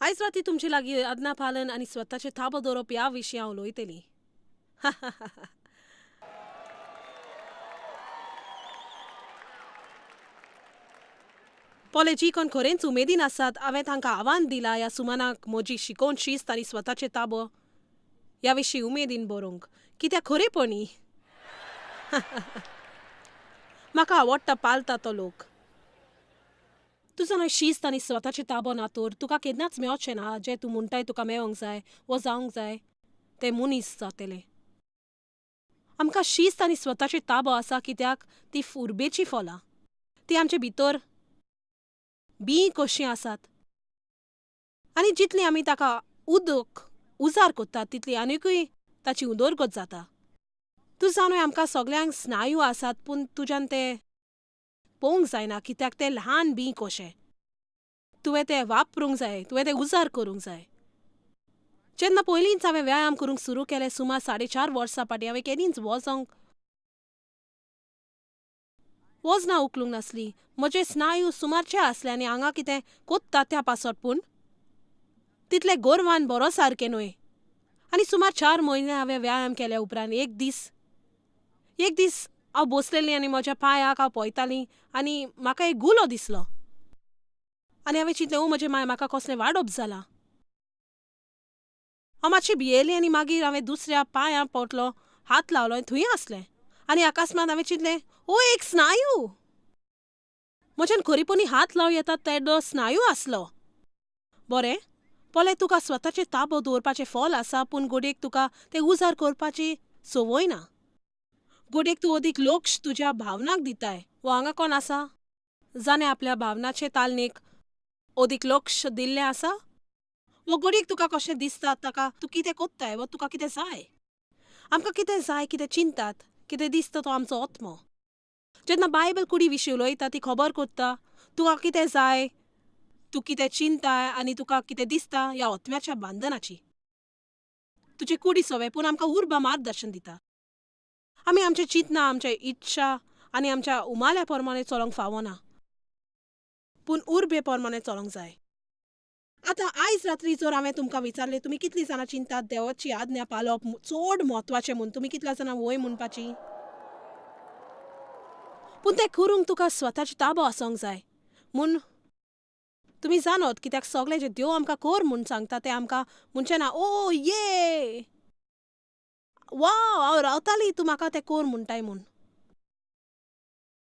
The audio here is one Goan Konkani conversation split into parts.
आयज राती तुमचे लागीं आज्ञा पालन आनी स्वताचेर ताबो दवरप ह्या विशीं हांव उलयतलीं. पळय, जी कोण खरेंच उमेदीन आसात, हांवें तांकां आव्हान दिलां ह्या सुमानाक म्हजी शिकोवण शिस्त आनी स्वताचेर ताबो ह्या विशीं उमेदीन बरोवंक. कित्याक खरेपणी म्हाका आवडटा पालता तो लोक. तुजो न्हय शिस्त आनी स्वताचेर ताबो ना तर तुका केन्नाच मेळचें ना जें तूं म्हणटाय तुका मेळोंक जाय वो जावंक जाय तें मनीस जातलें. आमकां शिस्त आनी स्वताचेर ताबो आसा कित्याक ती उर्बेचीं फलां. तीं आमचे भितर बीं कशीं आसात. आनी जितली आमी ताका उदक उजार करतात तितली आनिकूय ताची उदरगत जाता. तूं जाणूय आमकां सगल्यांक स्नायू आसात पूण तुज्यान ते पळोवंक जायना कित्याक ते ल्हान बीं कशे. तुवें ते वापरूंक जाय, तुवें ते उजार करूंक जाय. जेन्ना पयलींच हांवें व्यायाम करूंक सुरू केलें सुमार 4.5 वर्सां फाटीं हांवें केन्नाच वचोंक वजनां उखलूंक नासलीं. म्हजे स्नायू सुमारचे आसले आनी हांगा कितें कोत्ता त्या पासत पूण तितले गोरवान बरो सारकें न्हय. आनी सुमार 4 म्हयने हांवें व्यायाम केल्या उपरांत एक दीस हांव बसलेलीं आनी म्हज्या पांयाक हांव पळयतालीं आनी म्हाका एक गुलो दिसलो. आनी हांवें चिंतलें, ओ म्हजे माय, म्हाका कसलें वाडप जालां. हांव मातशी भियेली आनी मागीर हांवें दुसऱ्या पांया पोटलो हात लावलो आनी थंय आसलें. आनी अकस्मात हांवें चिंतलें, ओ एक स्नायू. म्हज्यान खरेपणी हात लावं येता तेदो स्नायू आसलो. बरें पळय, तुका स्वताचेर ताबो दवरपाचें फल आसा पूण घडयेक तुका तें उजार करपाची संवय ना. घडयेक तूं अदीक लक्ष तुज्या भावनाक दिताय. वो हांगा कोण आसा जाणें आपल्या भावनाचे तालनेक अदीक लक्ष दिल्लें आसा? वो घडयेक तुका कशें दिसता ताका तूं कितें कोत्ताय वो तुका कितें जाय? आमकां कितें जाय, कितें चिंतात, कितें दिसता तो आमचो आत्मो. जेन्ना बायबल कुडी विशीं उलयता ती खबर कोत्ता तुका कितें जाय, तूं कितें चिंताय आनी तुका कितें दिसता ह्या आत्म्याच्या बांधनाची. तुजे कुडी सवे पूण आमकां उर्बा मार्गदर्शन दिता. आमी आमचे चिंतना, आमच्या इच्छा आनी आमच्या उमाल्या प्रमाणे चलोवंक फावना पूण उर्बे प्रमाणे चलोवंक जाय. आतां आयज रात्री जर हांवें तुमकां विचारलें तुमी कितलीं जाणां चिंतात देवाची आज्ञा पाळप चड म्हत्वाचें म्हूण, तुमी कितल्या जाणां वय म्हणपाची? पूण तें करूंक तुका स्वताचो ताबो आसूंक जाय म्हूण तुमी जाणत कित्याक सगळें जें देव आमकां कर म्हूण सांगता तें आमकां म्हणचें ना, ओ ये वाव हांव रावतालीं तूं म्हाका तें कर म्हणटाय म्हूण.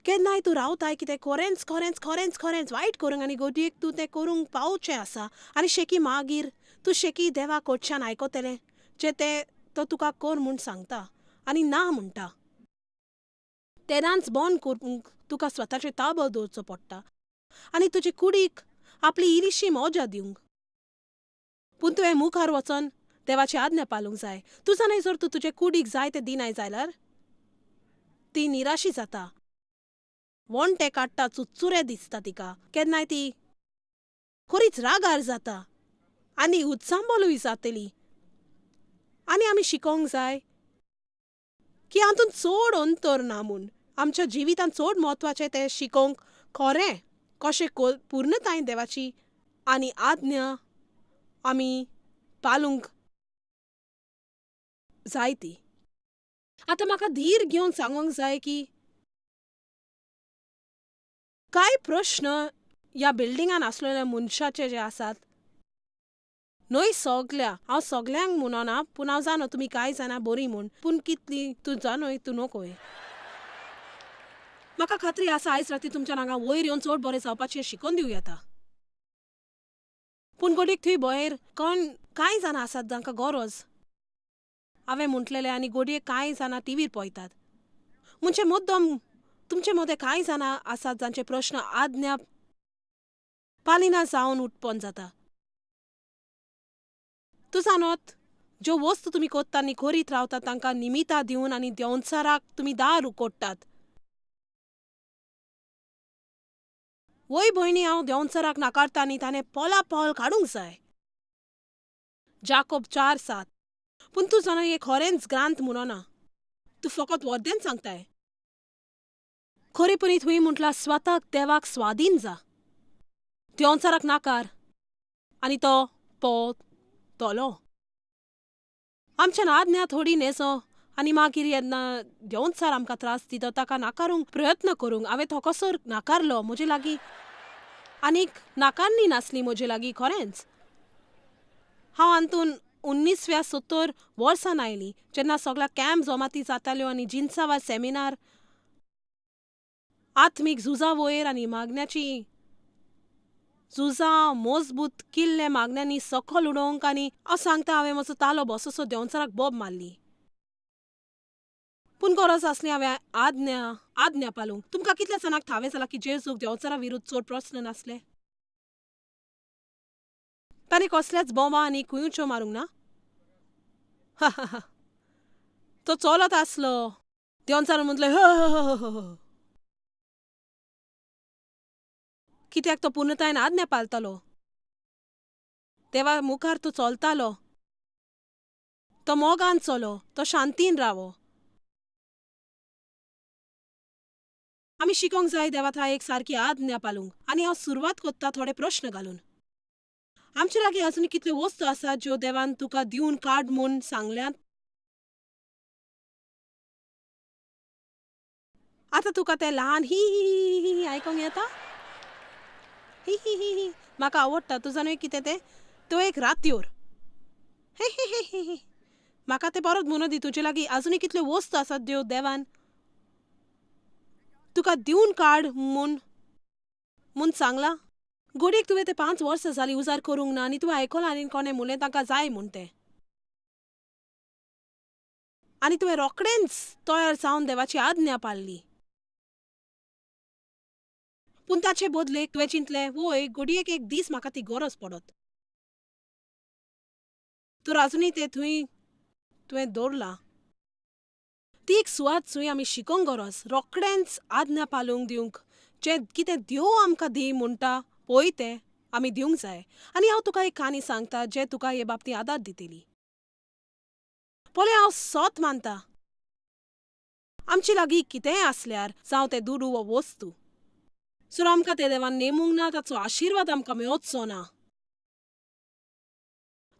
केन्नाय तूं रावताय कितें खरेंच खरेंच खरेंच खरेंच वायट करूंक आनी घडयेक तूं तें करूंक पावचें आसा आनी शेकी मागीर तूं शेकी देवा कडच्यान आयकतलें जें तें तो तुका कर म्हूण सांगता आनी ना म्हणटा. तेन्नाच बंद करूंक तुका स्वताचेर ताबो दवरचो पडटा आनी तुजे कुडीक आपली इल्लीशी मजा दिवंक. पूण तुवें मुखार वचोन देवाची आज्ञा पाळूंक जाय. तूं जाणाय जर तूं तुजे कुडीक जाय तें दिनाय जाल्यार ती निराशी जाता, वणटे काडटा, चुरचुरे दिसता तिका, केन्नाय ती खरीच रागार जाता आनी उत्सांबलूय जातली. आनी आमी शिकोवंक जाय की हातूंत चड अंतर ना म्हूण. आमच्या जिवितांत चड म्हत्वाचें तें शिकोवंक खरें कशें पूर्णतायेन देवाची आनी आज्ञा आमी पाळूंक जाय ती. आतां म्हाका धीर घेवन सांगूंक जाय की कांय प्रश्न ह्या बिल्डिंगान आसलेल्या मनशाचे जे आसात न्हय सगल्या, हांव सगल्यांक म्हणना पूण हांव जाणो तुमी कांय जाणां बरीं म्हूण, पूण कितली तूं जाणोय तूं नकोय. म्हाका खात्री आसा आयज राती तुमच्यान हांगा वयर येवन चड बरें जावपाचें शिकोवन दिवं येता. पूण घडयेक थंय भायर कोण कांय जाणां आसात जांकां गरज हांवें म्हटलेलें आनी घडयेक कांय जाणां टिवीर पळयतात. म्हणजे मुद्दम तुमचे मदें कांय जाणां आसात जांचे प्रश्न आज्ञा पालिना जावन उत्पन्न जाता. तूं जाणत ज्यो वस्तू तुमी कोत्ता आनी करीत रावतात तांकां निमितां दिवन आनी देंवचाराक तुमी दार उकोडटात. वय भयणी, हांव देंवचाराक नाकारता आनी ताणें पोला पोल काडूंक जाय. जाकोब 4:7. पूण तूं जाणा हें खरेंच ग्रांत म्हणना, तूं फकत वर्देन सांगताय. खरेपणी थंय म्हटलां स्वताक देवाक स्वाधीन जा, देंवचाराक नाकार आनी तो पोवतलो. आमच्यान आज्ञा थोडी न्हेसो आनी मागीर येन्ना देंवचार आमकां त्रास दिता ताका नाकारूंक प्रयत्न करूंक. हांवें तो कसो नाकारलो म्हजे लागीं आनीक नाकारणी नासली म्हजे लागीं खरेंच. हांव अंतून 1970 वर्सान आयली जेन्ना सगळ्या कॅम्प जमाती जाताल्यो आनी जिन्सावा सेमिनार आत्मीक झुजा वयर आनी मागण्याची झुजां मजबूत किल्ले मागण्यांनी सकल उडोवंक. आनी हांव सांगता हांवें म्हजो तालो बसोसो देंवचाराक बोब मारली. पूण गरज आसली हांवें आज्ञा आज्ञा पालूंक. तुमकां कितल्या जाणांक ठावें जालां की जेजूक देंवचारा विरुद्ध चड प्रस्न नासले? ताणें कसल्याच बोमा आनी कुयूच्यो मारूंक ना. हा, तो चलत आसलो. देंवचारान म्हटलें ह, कित्याक तो पूर्णतायेन आज्ञा पालतालो. देवा मुखार तो चलतालो. तो मोगान चलो, तो शांतीन रावो. आमी शिकोंक जाय देवा थंय एक सारकी आज्ञा पालूंक. आनी हांव सुरवात कोत्ता थोडे प्रश्न घालून. आमचे लागीं अजून कितल्यो वस्तू आसात ज्यो देवान तुका दिवन काड म्हूण सांगल्यात? आतां तुका तें ल्हान ही ही ही ही आयकोंक येता? ही ही ही ही म्हाका आवडटा. तूं जाणा कितें तें? त्यो एक रात्योर. हे हे हे हे हे म्हाका तें परत म्हणून दी. तुजे लागीं अजुनूय कितल्यो वस्तू आसात ज्यो देवान तुका दिवन काड म्हूण म्हूण सांगलां? घडयेक तुवें तें 5 वर्सां जालीं उजार करूंक ना आनी तुवें आयकलां आनी कोणें म्हणलें तांकां जाय म्हूण तें. आनी तुवें रोखडेंच तयार जावन देवाची आज्ञा पाळ्ळी. पूण ताचे बदलेक तुवें चिंतलें, वय घडयेक एक दीस म्हाका ती गरज पडत. तर अजुनूय तें थंय तुवें दवरलां. ती एक सुवात थंय आमी शिकोंक गरज रोखडेंच आज्ञा पालूंक दिवंक. जें कितें देव आमकां दी म्हणटा पळय तें आमी दिवंक जाय. आनी हांव तुका एक काणी सांगता जें तुका हे बाबतींत आदार दितली. पळय हांव सत मानता. आमचे लागीं कितेंय आसल्यार जावं तें दुडू वा वस्तू, सो आमकां तें देवान नेमूंक ना, ताचो आशिर्वाद आमकां मेळचो ना.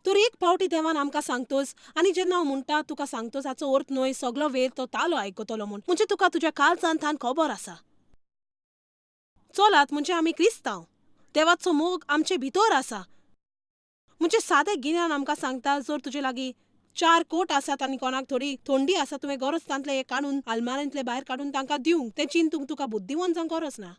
तर एक पावटी देवान आमकां सांगतोच. आनी जेन्ना हांव म्हणटा तुका सांगतोच हाचो अर्थ न्हय सगलो वेळ तो तालो आयकतलो म्हूण, म्हणजे तुका तुज्या काळजान थान खबर आसा. चलात म्हणजे आमी क्रिस्तांव, देवाचो मोग आमचे भितर आसा. म्हणजे सादें गिन्यान आमकां सांगता जर तुजे लागीं 4 कोट आसात आनी कोणाक थोडी थंडी आसा, तुवें गरज तांतलें हें काडून आलमारींतलें भायर काडून तांकां दिवंक. तें चिंतूंक तुका बुद्धिवंत जावंक गरज ना.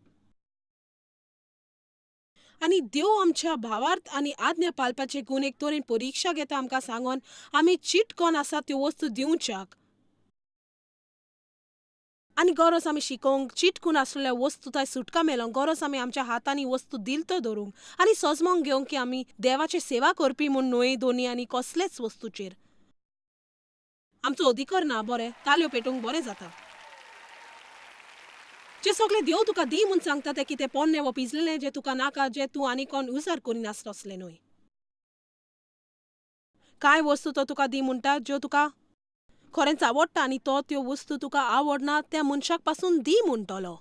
आनी देव आमच्या भावार्थ आनी आज्ञा पाळपाचे गूण एक तरेन परिक्षा घेता आमकां सांगून आमी चिटकोन आसा त्यो वस्तू दिवच्याक. आनी गरज आमी शिकोवंक चिटकून आसलेल्या वस्तू थंय सुटका मेलोंक. गरज आमी आमच्या हातांनी वस्तू दिलतो धरूंक आनी सजमोंक घेवंक की आमी देवाची सेवा करपी म्हूण न्हय दोनी आनी कसलेच वस्तूचेर आमचो अधिकार ना. बरें तालयो पेटोवंक बरें जाता. जे सगळे देव तुका दी म्हूण सांगता तें कितें पोन्नें वा पिजलेलें जें तुका नाका, जें तूं आनी कोण उजार करिनासलो तसलें न्हय. कांय वस्तू तो तुका दी म्हणटा ज्यो तुका खरेंच आवडटा आनी तो त्यो वस्तू तुका आवडना त्या मनशाक पासून दी म्हणटलो.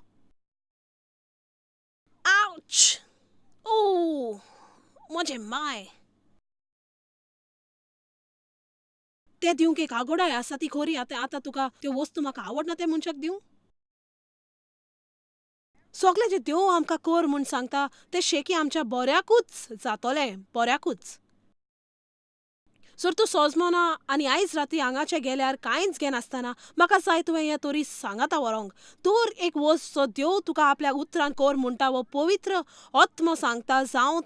आवच! ओ म्हजें माय! तें दिवंक एक आगोडाय आसा ती खरी. आतां आतां तुका त्यो वस्तू म्हाका आवडना त्या मनशाक दिवं? सगळें जें देव आमकां कर म्हूण सांगता तें शेकी आमच्या बऱ्याकूच जातलें, बऱ्याकूच. जर तूं सोजमना आनी आयज राती हांगाचें गेल्यार कांयच घेनासतना म्हाका जाय तुवें हें तरी सांगाता व्हरोंक. तर एक वस्त जो देव तुका आपल्या उतरान कर म्हणटा वो पवित्र आत्मो सांगता, जावं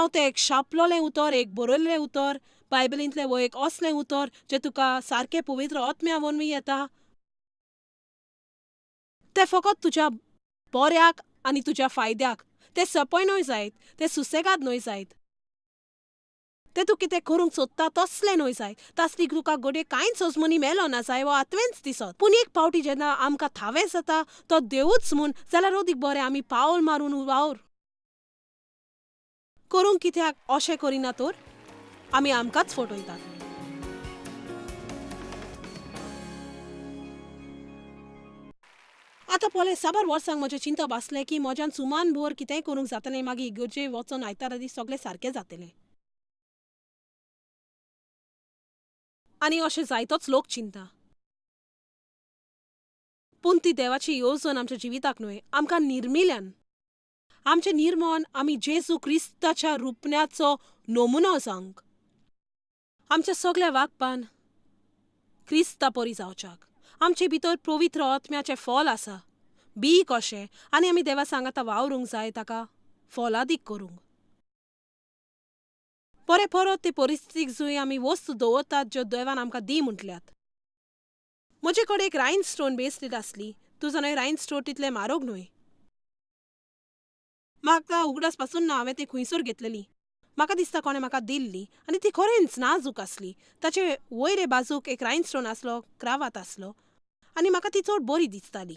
तें एक शापलोलें उतर, एक बरयल्लें उतर बायबलींतलें, वो एक असलें उतर जें तुका सारकें पवित्र आत्म्या वरवीं येता, तें फकत तुज्या बऱ्याक आनी तुज्या फायद्याक. तें सपय न्हय जायत, तें सुसेगाद न्हय जायत, तें तूं कितें करूंक सोदता तसलें न्हय जायत. तसली तुका घडये कांयच सजमनी मेलो ना जाय वो आतवेंच दिसत. पूण एक पावटी जेन्ना आमकां थावें जाता तो देवूच म्हूण, जाल्यार अदीक बरें आमी पावल मारून वावर करूंक कित्याक अशें करिना तर आमी आमकांच फटयतात. आतां पळय साबार वर्सांक म्हजें चिंतप आसलें की म्हज्यान सुमान भर कितेंय करूंक जातलें, मागीर इगर्जे वचोन आयतारा दीस सगळें सारकें जातलें. आनी अशें जायतोच लोक चिंता. पूण ती देवाची येवजण आमच्या जिविताक न्हय, आमकां निर्मिल्यान. आमचें निर्मण आमी जेजू क्रिस्ताच्या रुपण्याचो नमुनो जावंक. आमच्या सगल्या वागपान क्रिस्ता परी जावच्याक. आमचे भितर पवित्र आत्म्याचें फल आसा, बी कशें, आनी आमी देवा सांगाता वावरूंक जाय ताका फलादीक करूंक. बरें परत ते परिस्थितीक जंय आमी वस्तू दवरतात ज्यो देवान आमकां दी म्हटल्यात. म्हजे कडेन एक रायन स्टोन ब्रेसलेट आसली. तूं जाणा रायन स्टोन तितलें म्हारग न्हय. म्हाका उगडास पासून ना हांवें ती खंयसर घेतलेली. म्हाका दिसता कोणें म्हाका दिल्ली आनी ती खरेंच नाजूक आसली. ताचे वयले बाजूक एक रायन स्टोन आसलो, क्रावात आसलो आनी म्हाका ती चड बरी दिसताली.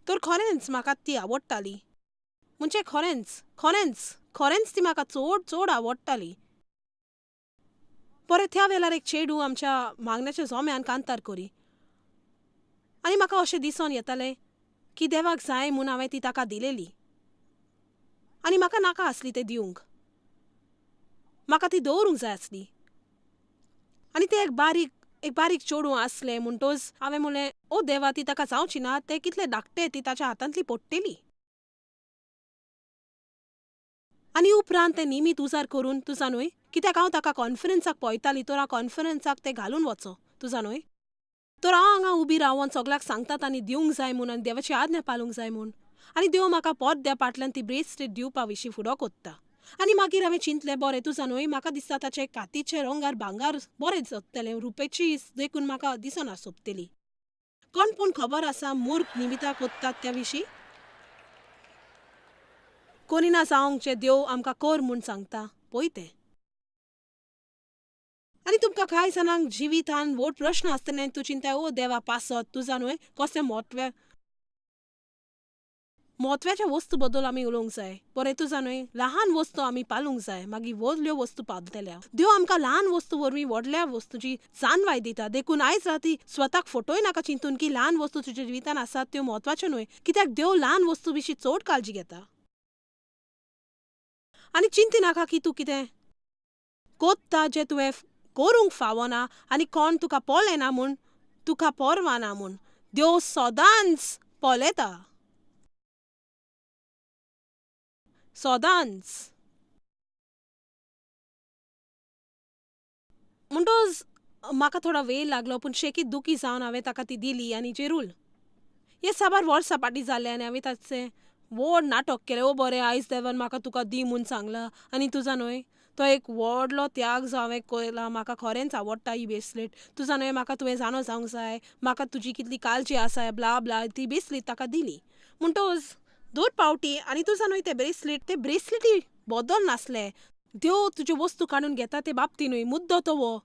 तर खरेंच म्हाका ती आवडटाली. म्हणजे खरेंच खरेंच खरेंच ती म्हाका चड चड आवडटाली. परत त्या वेळार एक चेडूं आमच्या मागण्याच्या जोम्यान कांतार करी आनी म्हाका अशें दिसून येतालें की देवाक जाय म्हूण हांवें ती ताका दिलेली आनी म्हाका नाका आसली तें दिवंक. म्हाका ती दवरूंक जाय आसली. आनी तें एक बारीक चेडूं आसलें म्हणटच हांवें म्हणलें, ओ देवा, ती ताका जावची ना, तें कितलें धाकटें, ती ताच्या हातांतली पडटली. आनी उपरांत तें निमीत उजार करून, तुजा न्हय, कित्याक हांव ताका कॉन्फरन्साक पळयताली, तर हांव कॉन्फरन्साक तें घालून वचो, तुजा न्हय. तर हांव हांगा उबी रावन सगळ्याक सांगतात आनी दिवंक जाय म्हूण आनी देवाची आज्ञा पालूंक जाय म्हूण. आनी देव म्हाका पडद्या फाटल्यान ती ब्रेसलेट दिवपा विशीं फुडो कोत्ता. आनी मागीर हांवें चिंतलें, बरें तुजा न्हय, म्हाका दिसता ताचे कातीचे रंगार भांगार बरें सोदतलें, रुपेची देखून म्हाका दिसना सोबतली. कोण पूण खबर आसा मूर्ख निमितां कोत्तात त्या विशीं? कोणी ना जावंक जें देव आमकां कर म्हूण सांगता पळय तें. आनी तुमकां कांय जाणांक जिवितान व्हड प्रश्न आसतले आनी तूं चिंताय, ओ देवा पासत, तुजा न्हय कसलें म्हत्वाच्या वस्तू बद्दल आमी उलोवंक जाय. बरें तुजा न्हय, लहान वस्तू आमी पालूंक जाय, मागीर व्हडल्यो वस्तू पालतल्या. देव आमकां ल्हान वस्तू वरवीं व्हडल्या वस्तूची जाणवाय दिता. देखून आयज राती स्वताक फटोय नाका चिंतून की ल्हान वस्तू तुज्या जिवितान आसात त्यो म्हत्वाच्यो न्हय, कित्याक देव ल्हान वस्तू विशीं चड काळजी घेता. आनी चिंती नाका की तूं कितें कोत्ता जें तुवें करूंक फावना आनी कोण तुका पळयना म्हूण, तुका परवाना म्हूण. देव सदांच पळयता, सदांच. म्हणटच म्हाका थोडो वेळ लागलो, पूण शेकीत दुखी जावन हांवें ताका ती दिली आनी जेरूल. हे साबार वर्सां फाटीं जालें आनी हांवें ताचें व्हड नाटक केलें. ओ बरें, आयज देवान म्हाका तुका दी म्हूण सांगलां आनी तुजा न्हय तो एक व्हडलो त्याग जो हांवें केला, म्हाका खरेंच आवडटा ही ब्रेसलेट, तुजा न्हय म्हाका तुवें जाणो जावंक जाय, म्हाका तुजी कितली काळजी आसा, ब्ला ब्ला. ती ब्रेसलेट ताका दिली. म्हणटच दोन पावटी आनी तुजा न्हय ते ब्रेसलेट, ते ब्रेसलेटी बदल नासले. देव तुज्यो वस्तू काडून घेता ते बाबती न्हय, मुद्दो तो हो,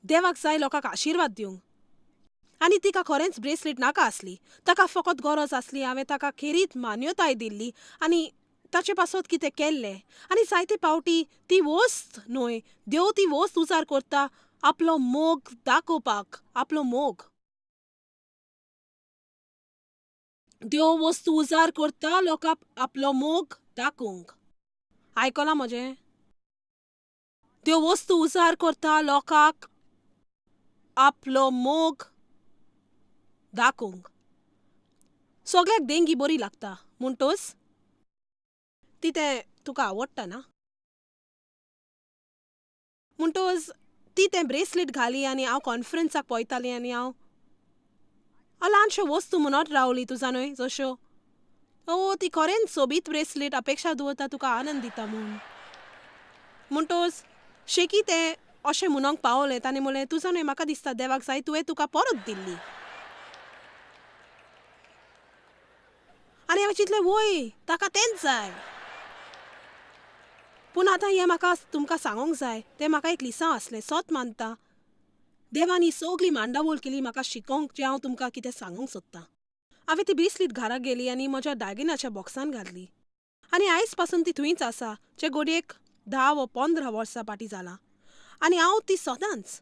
देवाक जाय लोकांक आशिर्वाद दिवंक. आनी तिका खरेंच ब्रेसलेट नाका आसली, ताका फकत गरज आसली. हांवें ताका खेरीत मान्यताय दिल्ली आनी ताचे पासत कितें केल्लें. आनी जायते पावटी ती वस्त न्हय, देव ती वस्त उजार करता आपलो मोग दाखोवपाक, आपलो मोग. देव वस्तू उजार करता लोकांक आपलो मोग दाखोवंक. आयकलां म्हजें? देव वस्तू उजार करता लोकांक आपलो मोग दाखोवंक. सगळ्याक देंगी बरी लागता म्हणटच ती तें तुका आवडटा ना. म्हणटच ती तें ब्रेसलेट घाली आनी हांव कॉन्फरन्साक पळयताली आनी हांव ल्हानश्यो वस्तू म्हणत रावली, तुजा न्हय, जश्यो ओ ती खरेंच सोबीत ब्रेसलेट, अपेक्षा दवरता तुका आनंद दिता म्हूण. म्हणटच शेकी तें अशें म्हणूंक पावलें. ताणें म्हणलें, तुजा न्हय म्हाका दिसता देवाक जाय तुवें तुका परत दिल्ली. आनी हांवें चिंतलें, वय ताका तेंच जाय. पूण आतां हें म्हाका तुमकां सांगूंक जाय, तें म्हाका एक लिसांव आसलें. सत मानता देवान ही सगळी मांडावळ केली म्हाका शिकोवंक, जें हांव तुमकां कितें सांगूंक सोदतां. हांवें ती ब्रेसलेट घरा गेली आनी म्हज्या दागिन्याच्या बॉक्सान घातली आनी आयज पासून ती थंयच आसा, जे घडयेक 10 वा 15 वर्सां फाटीं जालां. आनी हांव ती सदांच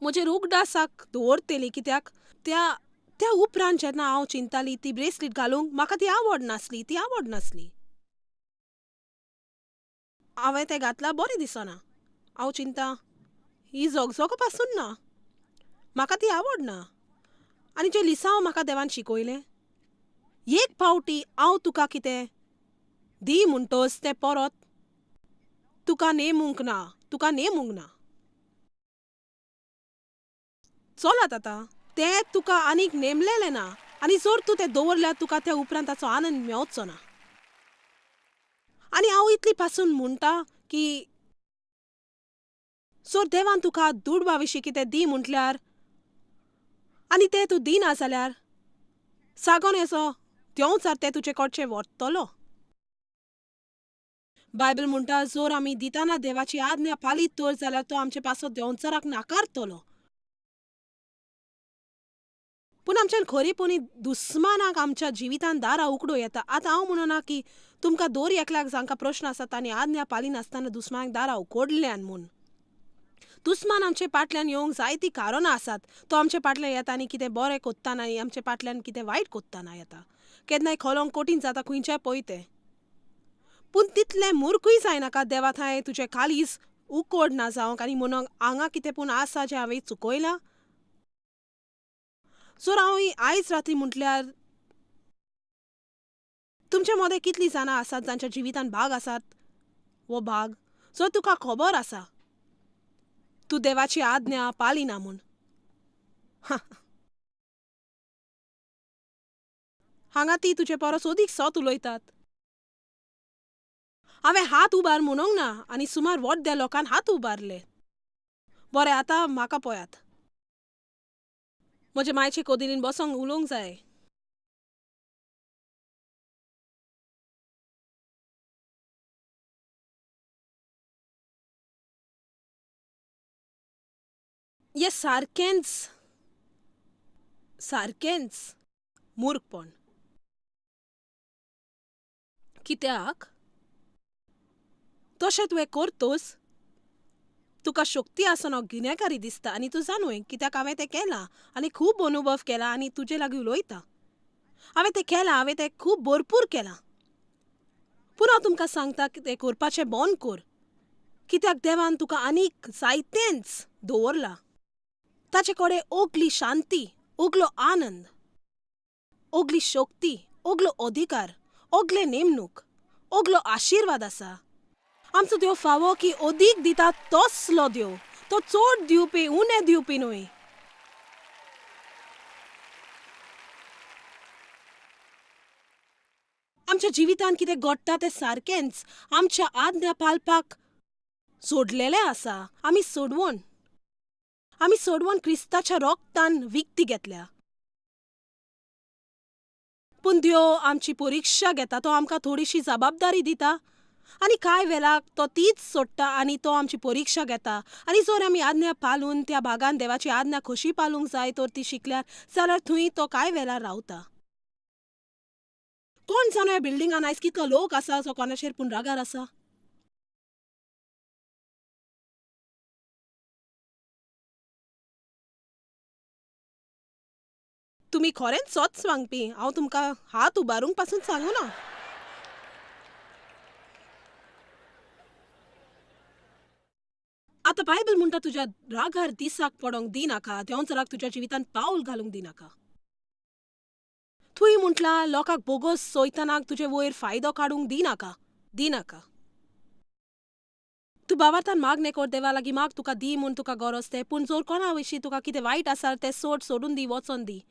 म्हजेर उगडासाक दवरतली, कित्याक त्या त्या उपरांत जेन्ना हांव चिंताली ती ब्रेसलेट घालूंक म्हाका ती आवड नासली, ती आवड नासली. हांवें तें घातलां बरें दिसना. हांव चिंता ही झगझगो पासून ना, म्हाका ती आवडना. आनी जें लिसांव म्हाका देवान शिकयलें, एक फावटी हांव तुका कितें दी म्हणटच तें परत तुका नेमूंक ना, तुका नेमूंक ना. चलात आतां, तें तुका आनीक नेमलेलें ना आनी जर तूं तें दवरल्यार तुका त्या उपरांत ताचो आनंद मेवचो ना. आनी हांव इतली पासून म्हणटा की जर देवान तुका दुडवा विशीं कितें दी म्हटल्यार आनी तें तूं दिना जाल्यार सागोन येसो देंवचार तें तुजे कडचें व्हरतलो. बायबल म्हणटा जर आमी दिताना देवाची आज्ञा पालीत तर जाल्यार तो आमचे पासत देंवचाराक नाकारतलो. पूण आमच्यान खरेपणी दुस्मानाक आमच्या जिवितान दारां उकडूं येता. आतां हांव म्हणना की तुमकां दर एकल्याक जांकां प्रश्न आसा तांणी आज्ञा पालिनासतना दुस्मानाक दारां उकडल्यान म्हूण. दुस्मान आमचे फाटल्यान येवंक जायतीं कारणां आसात. तो आमचे फाटल्यान येता आनी कितें बरें कोत्ताना आनी आमचे फाटल्यान कितें वायट कोत्ताना येता. केन्नाय खोलोंक कठीण जाता खंयच्याय पळय तें. पूण तितलें मुर्खूय जायनाका देवा थंय तुजें काळीज उकोड ना जावंक आनी म्हणूंक हांगा कितें पूण आसा जें हांवें चुकयलां. जर हांव आयज राती म्हटल्यार तुमचे मदें कितलीं जाणां आसात जांच्या जिवितान भाग आसात वो भाग जर तुका खबर आसा तूं देवाची आज्ञा पालिना म्हूण. हांगा ती तुजे परस अदीक सत उलयतात. हांवें हात उबार म्हणूंक ना आनी सुमार व्हडल्या लोकान हात उबारले. बरें आतां म्हाका पळयात. म्हजे मायचे कदेलीन बसोंक उलोवंक जाय. हें सारकेंच सारकेंच मूर्खपण. कित्याक तशें तुवें करतच तुका शक्ती आसना गुन्यांवकारी दिसता आनी तूं जाणूय कित्याक हांवें तें केलां आनी खूब अनुभव केला आनी तुजे लागीं उलयता. हांवें तें केलां, हांवें तें खूब भरपूर केलां. पूण हांव तुमकां सांगता तें करपाचें बंद कर. कित्याक देवान तुका आनीक जायतेंच दवरलां. ताचे कडेन ओगली शांती, ओगलो आनंद, ओगली शक्ती, ओगलो अधिकार, ओगले नेमणूक, ओगलो आशिर्वाद आसा. आमचो देव फावो की अदीक दिता तसलो देव. तो चड दिवपी, उणें दिवपी न्हय. आमच्या जिवितांत कितें घडटा तें सारकेंच आमच्या आज्ञा पालपाक सोडलेलें आसा. आमी सोडवून आमी सोडवून क्रिस्ताच्या रोगतान विकती घेतल्या. पूण देव आमची परिक्षा घेता. तो आमकां थोडीशी जबाबदारी दिता आनी कांय वेळाक तो तीच सोडटा आनी तो आमची परिक्षा घेता. आनी जर आमी आज्ञा पालून त्या भागान देवाची आज्ञा कशी पालूंक जाय तर ती शिकल्यार जाल्यार थंय तो कांय वेळार रावता. कोण जाणा ह्या बिल्डिंगान आयज कितलो लोक आसा जो कोणाचेर पूण रागार आसा. तुमी खरेंच सत सांगपी. हांव तुमकां हात उबारूंक पासून सांगूना. आतां बायबल म्हणटा तुज्या रागार दिसाक पडोंक दिनाका, देंवचाराक तुज्या जिवितांत पावल घालूंक दिनाका. तुवें म्हटलां लोकांक बोगस सोयतनाक तुजे वयर फायदो काडूंक दिनाका, दिनाका. तूं बाबार्थान मागणें कर देवा लागीं, माग तुका दी म्हूण तुका गरज तें. पूण जर कोणा विशीं तुका कितें वायट आसा तें सोड, सोडून दी, वचोन दी.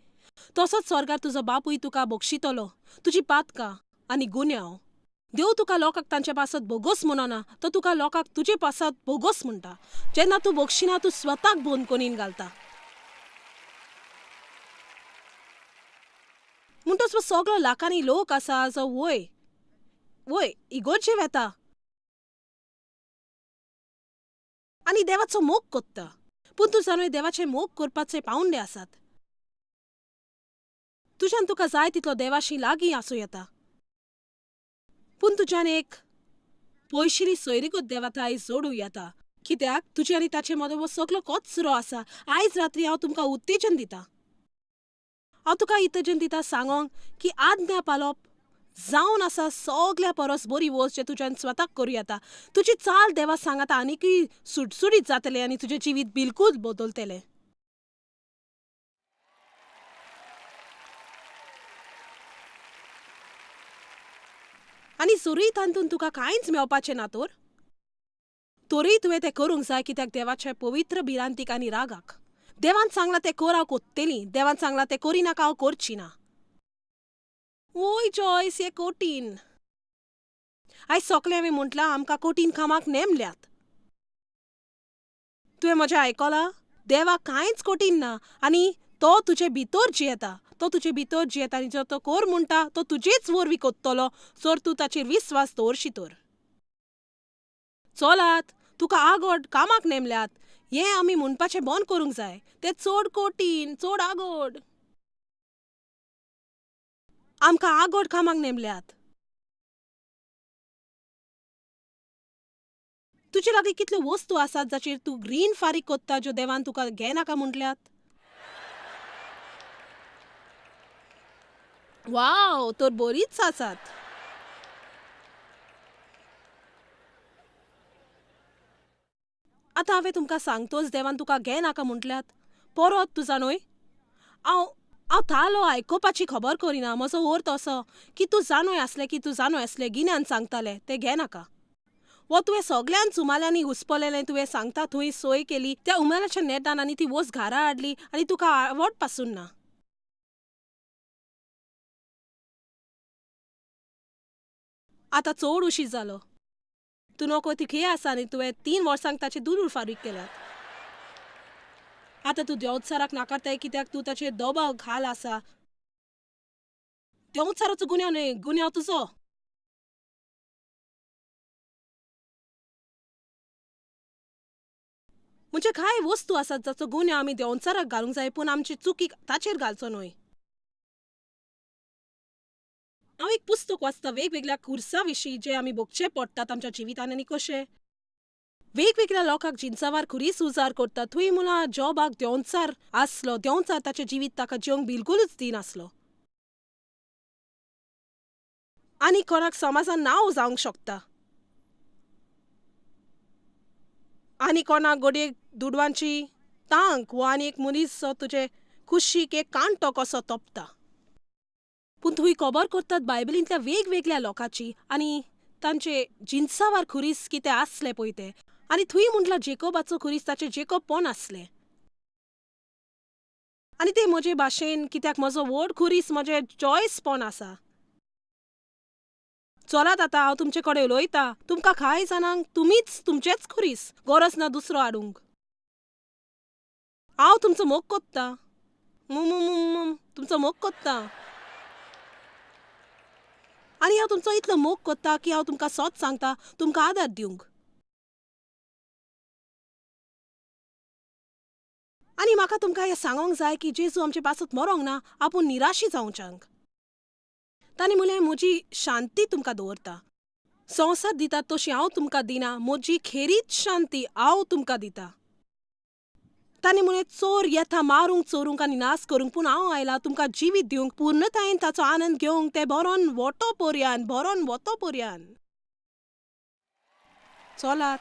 तसोच स्वर्गार तुजो बापूय तुका बक्षितलो तुजी पातकां आनी गुन्यांव. देव तुका लोकांक तांचे पासत बोगस म्हणना, तो तुका लोकांक तुजे पासत बोगस म्हणटा. जेन्ना तूं बक्षिना तूं स्वताक बंदखणीन घालता. म्हणटच हो सगळो लाखांनी लोक आसा जो वय वय इगोर्जे वेता आनी देवाचो मोग कोत्ता. पूण तूं जाणूय देवाचे मोग करपाचे पावंडे आसात. तुज्यान तुका जाय तितलो देवाशी लागीं आसूं येता, पूण तुज्यान एक पयशिली सोयरीगत देवा थांय जोडूं येता. कित्याक तुजे आनी ताचे मदीं हो सगलो कचरो आसा. आयज रात्री हांव तुमकां उत्तेजन दिता. हांव तुका इतजन दिता सांगोंक की आज्ञा पालोप जावन आसा सगल्या परस बरी वस्त जे तुज्यान स्वताक करूं येता. तुजी चाल देवा सांगाता आनीकय सुटसुटीत जातलें आनी तुजें जिवीत बिलकूल बदलतलें. आनी जरूय तातूंत तुका कांयच मेळपाचें ना तर तरीय तुवें तें करूंक जाय, कित्याक देवाचे पवित्र भिरांतीक आनी रागाक. देवान सांगलां तें कर, हांव कोत्तेली. देवान सांगलां तें करिनाका, हांव करची ना. वोय जॉयस, हें कठीण. आयज सोगलें हांवें म्हटलां, आमकां कठीण कामाक नेमल्यात. तुवें म्हजें आयकलां? देवाक कांयच कठीण ना आनी तो तुजे भितर जियेता. तो तुजे भितर जियेता आनी जो तो कोर म्हणटा तो तुजेच वरवीं कोत्तलो, जर तूं ताचेर विस्वास दवरशी तर. चलात, तुका आगोड कामाक नेमल्यात हें आमी म्हणपाचें बंद करूंक जाय. तें चड कठीण, चड आगोड. आमकां आगोड कामाक नेमल्यात. तुजे लागीं कितल्यो वस्तू आसात जाचेर तूं रीण फारीक कोत्ता, ज्यो देवान तुका घेनाका म्हटल्यात? वाव, तर बरीच आसात. आतां हांवें तुमकां सांगतोच देवान तुका घेनाका म्हटल्यात. परत तूं जाणूय, हांव हांव तालो आयकुपाची खबर करिना. म्हजो अर्थ असो की तूं जाणूय आसलें की तूं जाणूय आसलें गिन्यान सांगतालें तें घेनाका. वो तुवें सगल्यांच उमाल्यांनी घुसपलेलें. तुवें सांगता थंय सोय केली त्या उमाल्याच्या नेटान आनी ती वस्त घरा हाडली आनी तुका आवड पासून ना. आतां चड उशीर जालो. तूं नको तिखे आसा आनी तुवें 3 वर्सांक ताचे दुडू फारीक केल्यात. आतां तूं देंवचाराक नाकारताय कित्याक तूं ताचेर दबाव घाल आसा. देंवचाराचो गुन्यांव न्हय, गुन्यांव तुजो. म्हणजे कांय वस्तू आसात जाचो गुन्यांव आमी देंवचाराक घालूंक जाय, पूण आमची चुकीक ताचेर घालचो न्हय. हांव एक पुस्तक वाचता वेगवेगळ्या कुर्सा विशीं जे आमी भोगचे पडटात आमच्या जिवितान आनी कशे वेगवेगळ्या लोकांक जिन्सावार खुरीस उजार करतात. थंय मुळां जॉबाक देंवचार आसलो. देंवचार ताचें जिवीत ताका जेवंक बिलकुलूच दिनासलो आनी कोणाक समाजान नांव जावंक शकता आनी कोणाक घडये दुडवांची तांक वो आनी एक मनीस जो तुजे कुशीक एक कांटो कसो तोपता. पूण थंय खबर करतात बायबलींतल्या वेगवेगळ्या लोकांची आनी तांचे जिन्सावार खुरीस कितें आसलें पळय तें. आनी थंय म्हटलां जेकोबाचो खुरीस ताचें जेकोब पण आसलें. आनी ते म्हजे भाशेन कित्याक म्हजो व्हड खुरीस म्हजें जॉयस पण आसा. चलात आतां हांव तुमचे कडेन उलयतां. तुमकां कांय जाणांक तुमीच तुमचेच खुरीस, गरज ना दुसरो हाडूंक. हांव तुमचो मोग कोत्तां, तुमचो मोग कोत्तां आनी हांव तुमचो इतलो मोग कोत्ता की हांव तुमकां सोत सांगता तुमकां आदार दिवंक. आनी म्हाका तुमकां हें सांगोंक जाय की जेजू आमचे पासत मरोंक ना आपूण निराशी जावच्यांक. ताणें म्हणलें, म्हजी शांती तुमकां दवरता. संवसार दिता तशी हांव तुमकां दिना, म्हजी खेरीत शांती हांव तुमकां दिता. ताणें म्हणलें, चोर येता मारूंक, चोरूंक आनी नाश करूंक, पूण हांव आयला तुमकां जिवीत दिवंक, पूर्णतायेन ताचो आनंद घेवंक, तें बरोन वोटो पर्यान, बरोन वोतो पर्यान. चलात.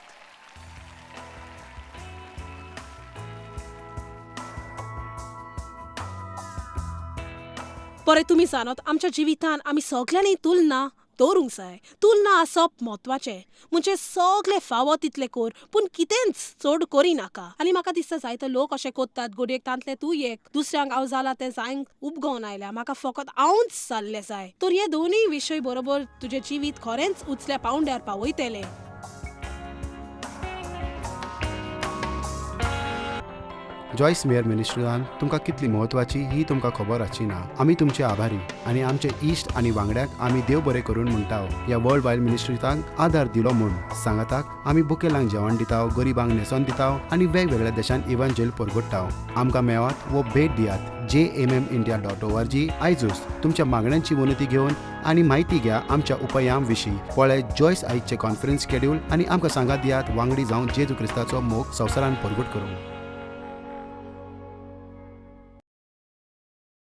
बरें, तुमी जाणत आमच्या जिवितान आमी सगल्यांनी तुलना दवरूंक जाय. तुलना आसप म्हत्वाचें, म्हणजे सगलें फावो तितलें कर, पूण कितेंच चड करिनाका. आनी म्हाका दिसता जायते लोक अशें करतात, घडयेक तांतले तूं एक दुसऱ्यांक हांव जाला तें जायंक उपगोवन आयल्या, म्हाका फकत हांवूच जाल्लें जाय. तर हे दोनूय विशय बरोबर तुजें जिवीत खरेंच उचल्या पावंड्यार पावयतलें. जॉयस मेयर मिनिस्ट्रीन तुमकां कितली म्हत्वाची ही तुमकां खबर आसची ना. आमी तुमचे आभारी आनी आमचे इश्ट आनी वांगड्याक आमी देव बरें करून म्हणटा ह्या वर्ल्ड वायड मिनिस्ट्रीतांक आदार दिलो म्हूण. सांगाताक आमी बुकेलांक जेवण दिता, गरिबांक न्हेसोन दिता आनी वेगवेगळ्या देशांत इव्हांजेल परगट्टा. आमकां मेळात वो भेट दियात jmmindia.org. आयजूच तुमच्या मागण्यांची विनंती घेवन आनी म्हायती घ्या आमच्या उपायां विशीं. पळय जॉयस आयचे कॉन्फरन्स शेड्यूल आनी आमकां सांगात दियात वांगडी जावन जेजू क्रिस्ताचो मोग संवसारान परगट करूंक.